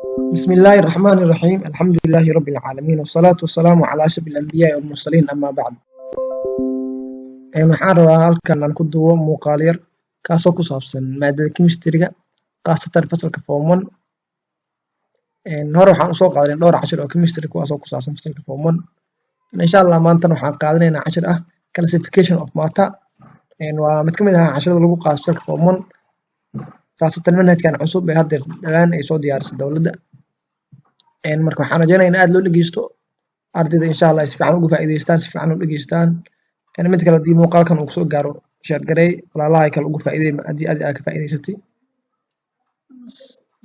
بسم الله الرحمن الرحيم، الحمد لله رب العالمين، والصلاة والسلام على أشرف الأنبياء والمرسلين، أما بعد. Waxaan rabaa halkan aan ku duubo muuqaal yar kaasoo ku saabsan maadada chemistry-ga, khaasatan fasalka form one. Hore waxaan usoo qaadanay dhowr cashir oo chemistry, kuwaasoo ku saabsan fasalka form one. Insha Allah maantana waxaan qaadanaynaa cashir ah classification of matter. Waa mid ka mid ah casharada lagu qaado fasalka form one, khaasatan manhajkan cusub ee hadda dhawaan ay soo diyaarisay dowladda. Marka waxaan rajeynayaa in aad loo dhegeysto, ardayda insha Allah ay si fiican uga faa'iideystaan, si fiican u dhegeystaan. Mid kale, haddii muuqaalkan uu kusoo gaaro, share garey, walaalaha kale uga faa'iidey haddii adi aad ka faa'iideysatay,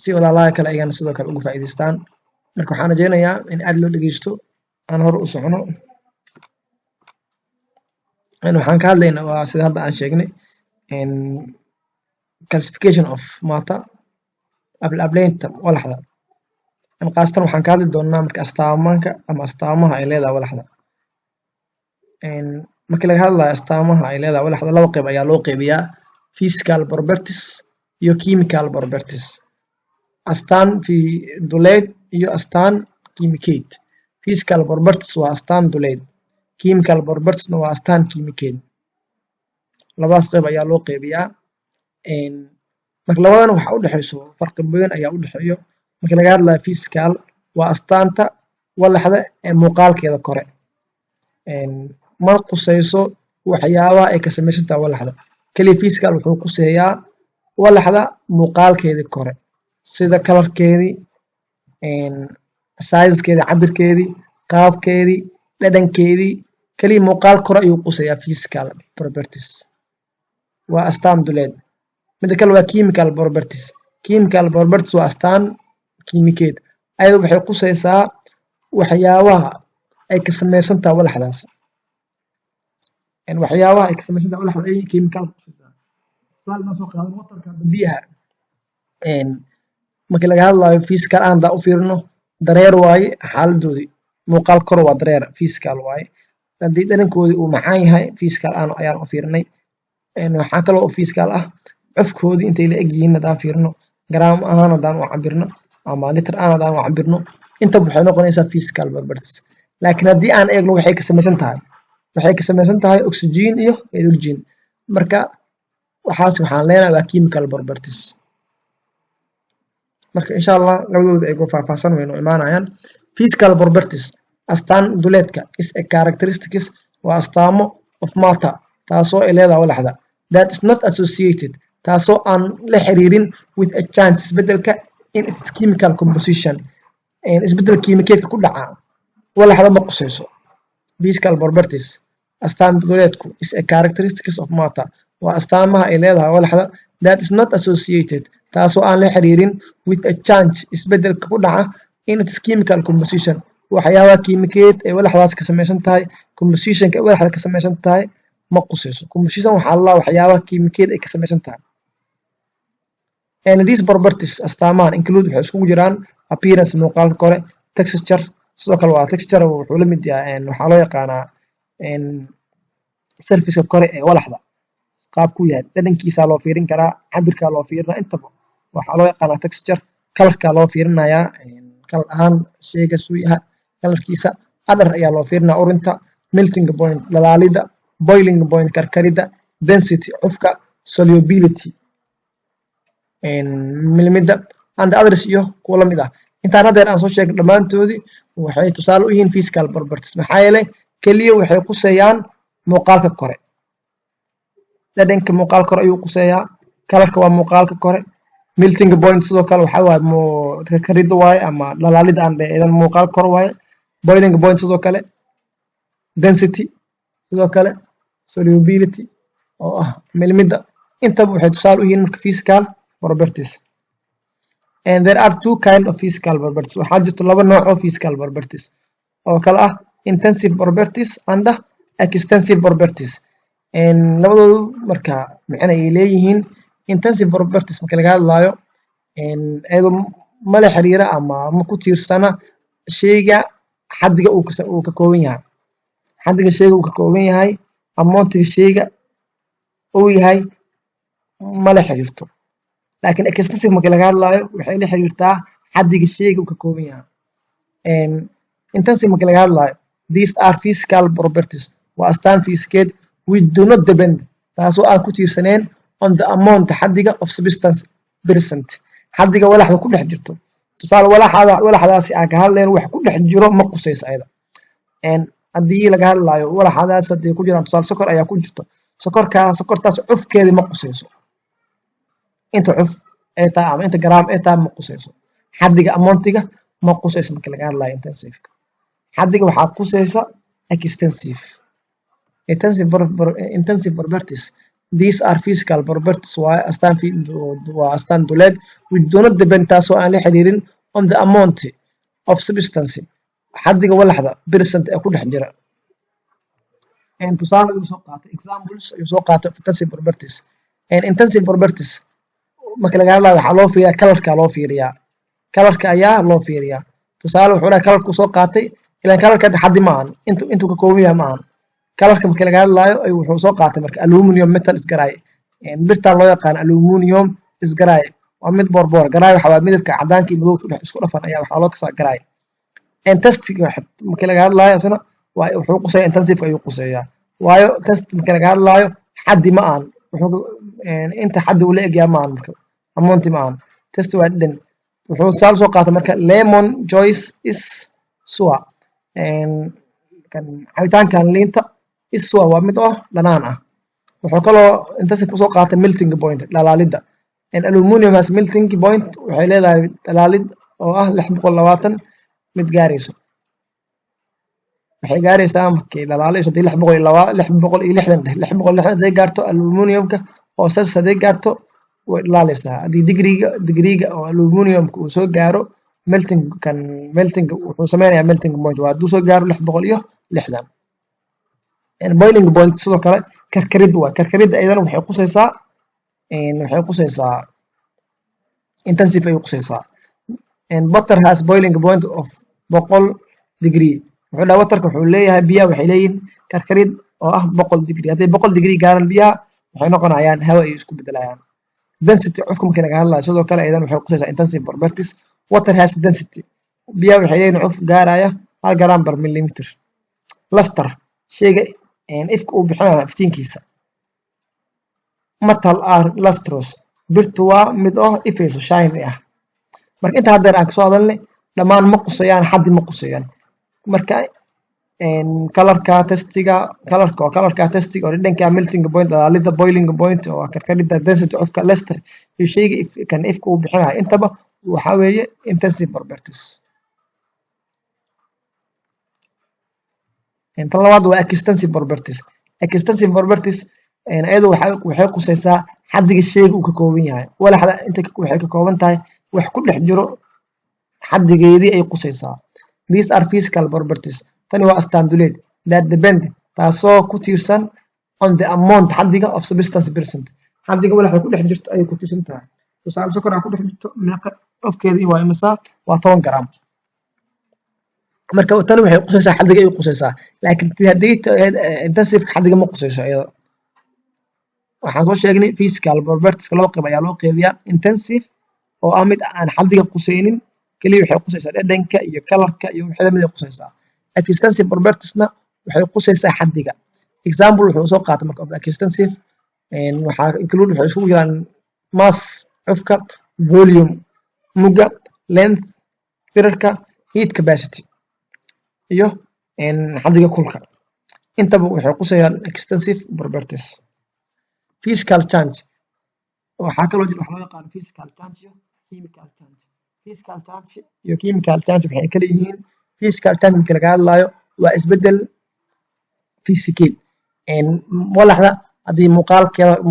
si walaalaha kale ayagana sidoo kale uga faa'iideystaan. Marka waxaan rajeynayaa in aad loo dhegeysto, aan hore u socono. Waxaan ka hadlaynaa waa sida hadda aan sheegnay, classification of matter, ablaableynta walaxda. Khaasatan waxaan ka hadli doonaa marka astaamanka ama astaamaha ay leedahay walaxda. Markii laga hadlayo astaamaha ay leedahay walaxda, laba qeyb ayaa loo qeybiyaa: physical properties iyo chemical properties, astaan fi duleed iyo astaan kiimikeed. Physical properties waa astaan duleed, chemical propertiesna waa astaan kiimikeed. Labadaas qeyb ayaa loo qeybiyaa. Marka labadan waxa u dhexeyso farqi weyn ayaa u dhexeeyo. Marka laga hadlayo physical, waa astaanta walaxda ee muuqaalkeeda kore, ma quseyso waxyaabaha ay ka samaysan tahay walaxda. Keliya physical wuxuu quseeyaa walaxda muuqaalkeedii kore, sida colorkeedii, sizekeedii, cabirkeedii, qaabkeedii, dhadhankeedii. Keliya muuqaal kore ayuu quseeyaa physical properties, waa astaan duleed. Mida kale waa chemical properties. Chemical properties waa astaan kiimikeed. Ayada waxay qusaysaa waxyaabaha ay ka samaysan tahay walaxdaas. Waxyaabaha ay ka samaysan tahay walaxda ay chemical qusaysaa. Tusaale inaan soo qaadano waterka, biyaha. Markii laga hadlayo physical ahaan haddaan u fiirino, dareer waaye xaaladoodii, muuqaal kor waa dareer, physical waaye. Haddii dhadhankoodii uu macaan yahay, physical ahaan ayaan u fiirinay. Waxaa kaloo physical ah cufkoodii, intay la eg yihiin haddaan fiirino, garaam ahaan haddaan u cabirno ama liter ahaan haddaan u cabirno, intaba waxay noqonaysaa physical properties. Laakiin haddii aan eegno waxay ka samaysan tahay, waxay ka samaysan tahay oxygen iyo hydrogen. Marka waxaas waxaan leenahay waa chemical properties. Marka insha Allah labadooda ayagoo faahfaahsan waynu imaanayaan. Physical properties, astaan duleedka, is a characteristics, waa astaamo, of matter, taasoo ay leedahay walaxda, that is not associated, taasoo aan la xiriirin, with a change, isbedelka, in its chemical composition, isbedel kiimikeedka ku dhaca walaxda ma qusayso. Physical properties, astaan duleedku, is a characteristics of matter, waa astaamaha ay leedahay walaxda, that is not associated, taasoo aan la xiriirin, with a change, isbedelka ku dhaca, in its chemical composition, waxyaabaha kiimikeed ee walaxdaas ka samaysan tahay, compositionka ay walaxda ka samaysan tahay ma qusayso. Composition waxaa la waxyaabaha kiimikeed ay ka samaysan tahay. And these properties, astaamahan, include, waxay iskugu jiraan, appearance, muuqaalka kore, texture sidoo kale waa texture, wuxuu la mid yahay, waxaa loo yaqaanaa surfaceka kore ee walaxda, qaabku yahay, dhadhankiisaa loo fiirin karaa, cabirkaa loo fiirinaa, intaba waxaa loo yaqaanaa texture. Colorkaa loo fiirinayaa, color ahaan sheyga suu yahay colorkiisa. Odor ayaa loo fiirinaya, urinta. Melting point, dhalaalida. Boiling point, karkarida. Density, cufka. Solubility, milmida. And others, iyo kuwa lamid ah. Intaan haddeer aan soo sheegnay dhammaantoodii waxay tusaale u yihiin physical properties, maxaa yeelay keliya waxay quseeyaan muuqaalka kore. Dhadhanka muuqaal kore ayuu quseeyaa, colorka waa muuqaalka kore, melting point sidoo kale waxaa waaye karkarida waaye ama dhalaalida aan dhahe, idan muuqaal kore waaye, boiling point sidoo kale, density sidoo kale, solubility oo ah milmida. Intaba waxay tusaale u yihiin marka physical properties. And there are two kind of physical properties. Waxaa jirto laba nooc oo physical properties oo kala ah intensive properties and extensive properties. Labadoodu marka micna ay leeyihiin. Intensive properties marka laga hadlaayo, iyadoo mala xiriira ama ma ku tiirsana sheyga xaddiga uu ka kooban yahay, xaddiga sheyga uu ka kooban yahay, amountiga sheyga uu yahay mala xiriirto. Laakiin extensive marka laga hadlaayo, waxay la xiriirtaa Xaddiga sheyga uu ka kooban yahay. Intensive marka laga hadlayo, these are physical properties, waa astaan fiisikeed, we do not depend, taasoo aan ku tiirsaneen, on the amount, xaddiga, of substance present, xaddiga walaxda ku dhex jirto. Tusaale, walaxda walaxdaasi aan ka hadlayno wax ku dhex jiro ma qusayso ayada. Haddii laga hadlayo walaxdaas hadday ku jiraan, tusaale, sokor ayaa ku jirto, sokorkaa sokortaas cufkeedii ma qusayso. Inta cuf ay tahay ama inta garaam ay tahay ma qusayso. Xaddiga, amountiga, ma qusayso marka laga hadlayo intensiveka. Xaddiga waxaa qusaysa extensive. Intensive properties, these are physical properties, waa astaan, waa astaan duleed, we do not depend, taasoo aan la xiriirin, on the amount of substance, xaddiga walaxda, present, ee ku dhex jira. Tusaale ayuu soo qaatay, examples ayuu soo qaatay of intensive properties. Intensive properties marka laga hadlayo, waxaa loo fiiriyaa colorka, loo fiiriyaa colorka ayaa loo fiiriyaa. Tusaale, wuxuu dhahay colorku soo qaatay, ilaan colorka hadda xaddi ma ahan, intuu ka kooban yahay ma ahan. Colorka marka laga hadlayo, wuxuu soo qaatay marka aluminium metal is grey. Birtan loo yaqaan aluminium is grey, waa mid boorboor. Grey waxa waa midabka cadaanka iyo madowga isku dhafan ayaa waxaa loo kasaa grey. Taste marka laga hadlayo, isna waa wuxuu quseeyaa, intensive ayuu quseeyaa, waayo taste marka laga hadlayo xaddi ma ahan, wuxuu inta xaddi uu la egyaa ma ahan, marka amounti ma ahan. Taste waa dhadhan. Wuxuu tusaale soo qaatay marka lemon juice is sour, kan cabitaankan liinta is sour, waa mid oo dhanaan ah. Wuxuu kaloo intensive kusoo qaatay melting point, dhalaalidda. Aluminium has melting point, waxay leedahay dhalaalid oo ah 620 mid gaarayso. Waxay gaaraysaa markay dhalaalayso hadii 602, 660 dheh, 660 hadday gaarto aluminiumka oo Celsius hadday gaarto, way dhalaalaysaa. Haddii degreega oo aluminiumka uu soo gaaro melting, kan melting wuxuu sameynayaa, melting point waa hadduu soo gaaro 660. Boiling point sidoo kale karkarid waa karkaridda. Iyadana waxay qusaysaa intensive ayay qusaysaa. Water has boiling point of 100 degree. Wuxuu dhaha waterka wuxuu leeyahay, biyaha waxay leeyihiin karkarid oo ah 100 degree. Hadday 100 degree gaaraan, biyaha waxay noqonayaan hawa ay isku bedelayaan. Density, cufka markii laga hadlayo, sidoo kale iyadana waxay qusaysaa intensive properties. Water has density, biyaha waxay leeyihiin cuf gaaraya 1 gram per millimeter. Luster, sheyga ifka uu bixinayo, iftiinkiisa. Metal are lustrous, birtu waa mid oo ifayso, shiny ah. Marka inta haddeer aan kasoo hadalnay dhammaan ma qusayaan xaddi, ma qusayaan. Marka colorka, tastega, colorka oo colorka, tastega oo dhadhanka, melting point, dhalaalida, boiling point oo karkaridda, density, cufka, luster iyo sheyga kan ifka uu bixinayo, intaba waxaa weeye intensive properties. Tan labaad waa extensive properties. Extensive properties iyadu waxay qusaysaa xaddiga sheyga uu ka kooban yahay. Walaxda inta waxay ka kooban tahay, wax ku dhex jiro xaddigeedii ay qusaysaa. These are physical properties, tani waa astaan duleed, that depend, taasoo ku tiirsan, on the amount, xaddiga, of substance present, xaddiga walaxda ku dhex jirto ayay ku tiirsan tahay. Tusaale, sokor aa ku dhex jirto, meeqa cufkeedii waa imisa? Waa 10 gram. Marka tani waxay qusaysaa xaddiga ay qusaysaa, laakiin haddii intensive xaddiga ma qusayso iyada. Waxaan soo sheegnay physical properties laba qayb ayaa loo qeybiyaa: intensive oo ah mid aan xaddiga qusaynin, keliya waxay qusaysaa dhadhanka iyo colorka iyo wixii lamid ay qusaysaa. Extensive propertiesna waxay qusaysaa xaddiga. Example wuxuu soo qaatay marka of extensive waxaa include, waxay isugu jiraan, mass, cufka, volume, mugga, length, dhererka, heat capacity iyo xaddiga kulka. Intaba waxay qusayaan extensive properties. Physical change, waxaa kaloo jira wax loo yaqaano physical change iyo chemical change. Physical change iyo chemical change waxay kala yihiin: physical change markii laga hadlayo waa isbedel physical. Walaxda haddii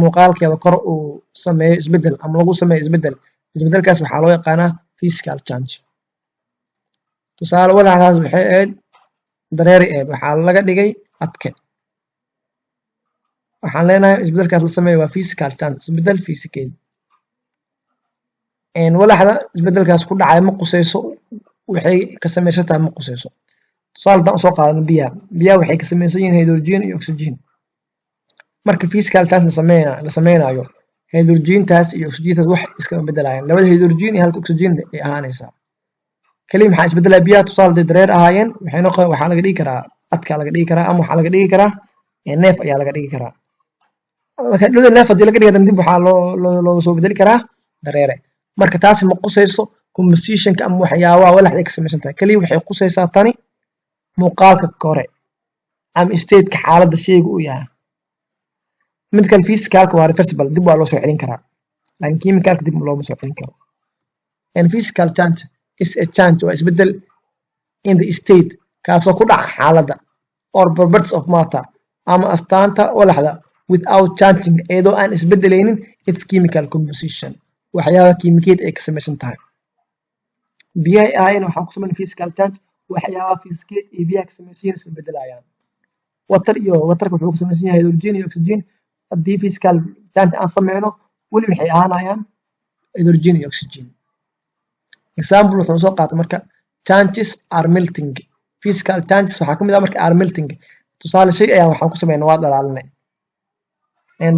muuqaalkeeda kor uu sameeyo isbedel ama lagu sameeyo isbedel, isbedelkaas waxaa loo yaqaanaa physical change. Tusaale, walaxdaas waxay ahayd dareeri ahayd, waxaa laga dhigay adke. Waxaan leenahay isbedelkaas la sameeyo waa physical change, isbedel physical. Walaxda isbedelkaas ku dhacay ma qusayso waxay ka samaysan tahay, ma qusayso. Tusaale, haddaan usoo qaadano biyaha, biyaha waxay ka samaysan yihiin hydrogen iyo oxygen. Marka physical change la sameynayo, hydrogentaas iyo oxygentaas wax iskama bedelayaan. Labada hydrogen iyo halka oxygen ay ahaanaysaa. Kaliya maxaa isbedelaya? Biyaha, tusaale, haday dareer ahaayeen, waxay noqon, waxaa laga dhigi karaa adkaa laga dhigi karaa, ama waxaa laga dhigi karaa neef ayaa laga dhigi karaa. Marka dhowda neef hadii laga dhigo, dib waxaa loo looga soo bedeli karaa dareere. Marka taasi ma qusayso compositionka ama waxyaabaha walaxda ay ka samaysan tahay. Kaliya waxay qusaysaa tani muuqaalka kore ama stateka, xaaladda sheyga uu yahay. Mid kale, physicalka waa reversible, dib waa loo soo celin karaa, laakiin chemicalka dib looma soo celin karo. And physical change is a change, waa isbedel, in the state, kaasoo ku dhaca xaaladda, or properties of matter, ama astaanta walaxda, without changing, iyadoo aan isbedelaynin, its chemical composition, waxyaabaha kiimikeed ay ka samaysan tahay. Biyahay ahaayeen waxaan ku samayn physical change, waxyaabaha physicaleed iyo biyaha ka samaysan yihiin isma bedelayaan. Water iyo waterka wuxuu ka samaysan yahay hydrogen iyo oxygen. Haddii physical change aan sameyno, weli waxay ahaanayaan hydrogen iyo oxygen. Example wuxuu soo qaatay marka changes are melting. Physical changes waxaa kamid ah marka are melting. Tusaale, shay ayaa waxaan ku sameynay, waa dhalaalinay.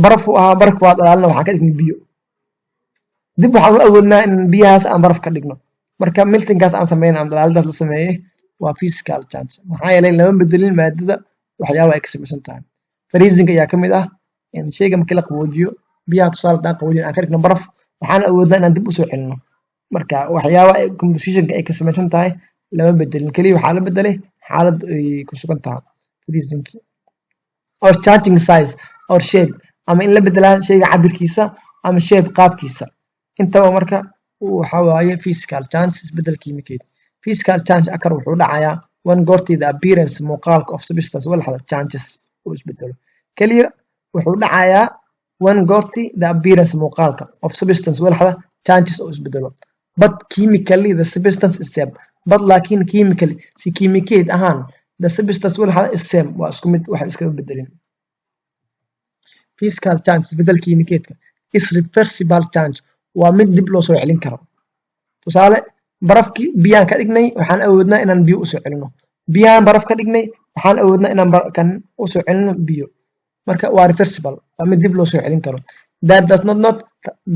Baraf uu ahaa, barafka waa dhalaalinay, waxaan ka dhignay biyo. Dib waxaan u awoodnaa in biyahaas aan baraf ka dhigno. Marka meltingkaas aan sameynay ama dhalaalidaas la sameeyey waa physical change, maxaa yeelay lama bedelin maadada waxyaabaha ay ka samaysan tahay. Freezing ayaa kamid ah, sheyga markii la qaboojiyo, biyaha tusaale haddaan qaboojin aan ka dhigno baraf, waxaan awoodnaa inaan dib usoo celino. Marka waxyaaba compositionka ay ka samaysan tahay lama bedelin, keliya waxaa la bedelay xaalad ay ku sugan tahay, freezing. Or changing size or shape, ama in la bedelaa sheyga cabirkiisa ama shape, qaabkiisa intaba. Marka waxa waaye physical change isbedel kiimikeed. Physical change occur, wuxuu dhacayaa, when, goortii, the appearance, muuqaalka, of substance, walaxda, changes, uu isbedelo. Keliya wuxuu dhacayaa when, goortii, the appearance, muuqaalka, of substance, walaxda, changes, uu isbedelo, but chemically the substance is same, but laakiin, chemically, si kiimikeed ahaan, the substance, walaxda, is same, waa isku mid, wax iskama bedelin. Physical change, isbedel kiimikeedka, is reversible change, waa mid dib loo soo celin karo. Tusaale, barafkii biyaan ka dhignay, waxaan awoodnaa inaan biyo usoo celino. Biyaan baraf ka dhignay, waxaan awoodnaa inaan kan usoo celino biyo. Marka waa reversible, waa mid dib loo soo celin karo. That does not not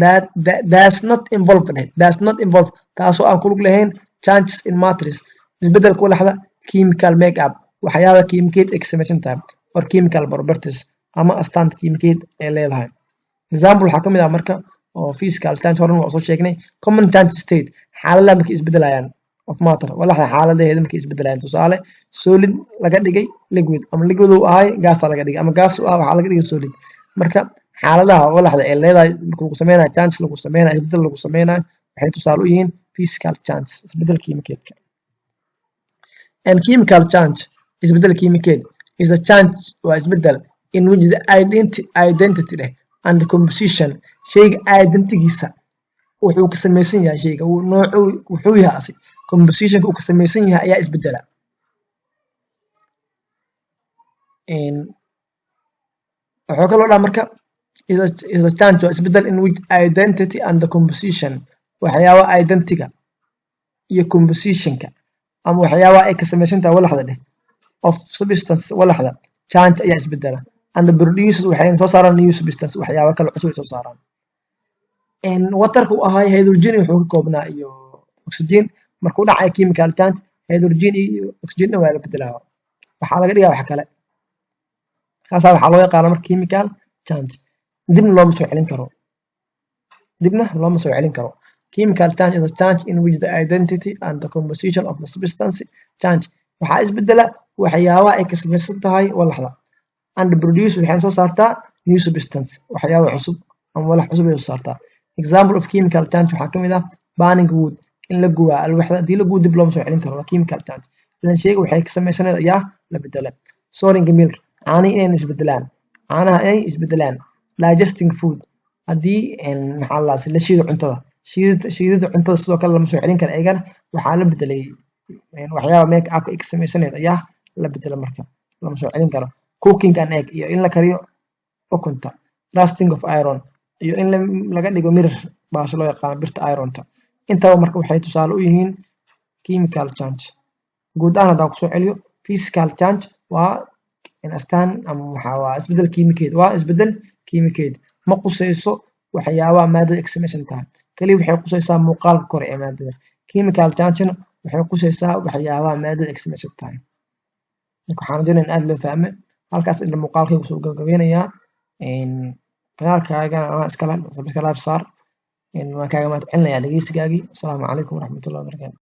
that, that does not involve, does not involve, taasoo aan ku lug lahayn, changes in matters, isbedelka walaxda, chemical make up, waxyaaba kiimikeed ay ka samaysan tahay, or chemical properties, ama astaanta kiimikeed ay leedahay. Example waxaa kamid ah marka oo physical change, horan waa soo sheegnay, common change state, xaaladaha markay isbedelayaan, of matter, walaxda xaaladaheeda markay isbedelayaan. Tusaale, solid laga dhigay liquid, ama liquid uu ahay gaasaa laga dhigay, ama gas uu ah waxaa laga dhigay solid. Marka xaaladaha walaxda ay leedahay marka lagu sameynayo change, lagu sameynayo isbedel lagu sameynayo, waxay tusaale u yihiin physical change, isbedel kiimikeedka. And chemical change, isbedel kiimikeed, is a change, waa isbedel, in which the identity leh and the composition, shayga identigiisa, wuxuu ka samaysan yahay shayga, noocu wuxuu yahay asi, compositionka uu ka samaysan yahay ayaa isbedela. Wuxuu kaloo dhaha marka is a change, waa isbedel, in which identity and the composition, waxyaaba identityga iyo compositionka ama waxyaabaha ay ka samaysan tahay walaxda dheh, of substance, walaxda, change, ayaa isbedela, and the producers, waxay soo saaraan, new substance, waxyaaba kale cusub ay soo saaraan. Waterka uu ahay hydrogen wuxuu ka koobnaa iyo oxygen. Markuu dhacay chemical change, hydrogen iyo oxygen dhan waa la bedelaa, waxaa laga dhigaa wax kale. Kaasaa waxaa loo yaqaana marka chemical change. Dibna looma soo celin karo, dibna looma soo celin karo. Chemical change is a change in which the identity and the composition of the substance change, waxaa isbedela waxyaabaha ay ka samaysan tahay walaxda, and produce, waxay soo saartaa, new substance, waxyaaba cusub ama walax cusub ay soo saartaa. Example of chemical change waxaa kamid ah burning wood, in la gubaa alwaxda. Haddii la gubo, dib looma soo celin karo, waa chemical change, ilan sheyga waxay ka samaysaneed ayaa la bedela. Souring milk, caanihi inay isbedelaan, caanaha inay isbedelaan. Digesting food, haddii maxaa la la shiido cuntada, shiidida cuntada sidoo kale lama soo celin karo iyagana. Waxaa la bedelay waxyaaba make upka ay ka samaysaneed ayaa la bedela, marka lama soo celin karo. Cooking an egg, iyo in la kariyo ukunta. Rusting of iron, iyo in laga dhigo mirir baasha loo yaqaano birta ironta. Intaba marka waxay tusaale u yihiin chemical change. Guud ahaan haddaan kusoo celiyo, physical change waa astaan ama waxaa waa isbedel kiimikeed, waa isbedel kiimikeed, ma qusayso waxyaabaha maadada ay ka samaysan tahay, kaliya waxay qusaysaa muuqaalka kore ee maadada. Chemical changena Waxay qusaysaa waxyaabaha maadada ay ka samaysan tahay. Marka waxaan rajaynaya in aad loo fahmay. Halkaas ila muuqaalkayga kusoo gabagabeynayaa. Kanaalkaaga anaa iskale, subscribe saar. Waan kaaga mahad celinayaa dhegeysigaagii. Asalaamu calaykum waraxmatullahi wabarakaatu.